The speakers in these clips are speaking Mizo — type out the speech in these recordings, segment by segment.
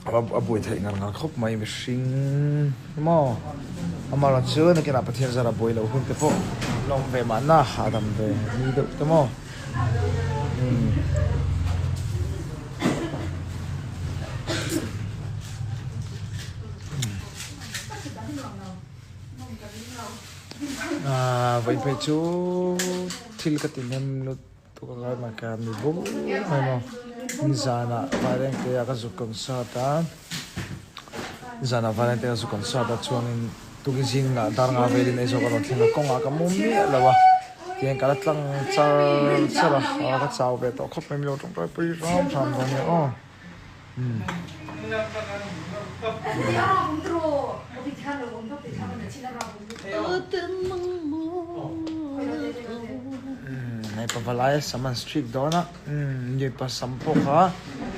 A buai theih ngar ngar khawp mai mihring maw amaherawh chu nakinah Pathian zara buai loh hun te pawh la awm ve mahna hahdam ve ni deuh te maw umm. Aaa vawi phei chu thil ka ti hnem lut. Tuka mi bawk mai maw nizanah Vairengte ah ka zuk concert a nizanah Vairengte ka zuk concert a chuanin tukin zingah dar nga velin Aizawl ka rawn thleng a kawngah ka mu miah lo a tihian ka la tlang char char a ah ka chau ve tawh khawp mai milo tawngtai pui hram hram dawn nia aw. Hei pavalai sam an streak dawn a mipa sam pawh kha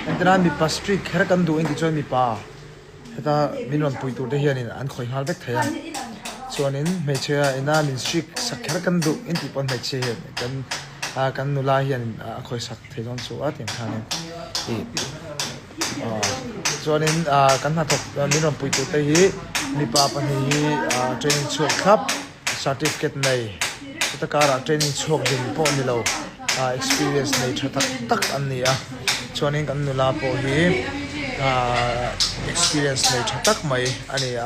entirna mipa streak kher kan duh engti chuan mipa heta min rawn pui tur te hianin an khawih nghal vek thei a chuanin hmeichhia ina min streak sak kher kan duh engtih pawn hmeichhia hian kan kan nula hian a khawih sak thei dawn chu a tiang khanin ih chuanin kan hnathawk min rawn pui tur te hi mipa pahnih hi training chhuak thlap certificate nei chuta karah training chhuak ding pawh ni lo experience nei tha tak tak an ni a chuanin kan nula pawh hi experience nei tha tak mai a ni a.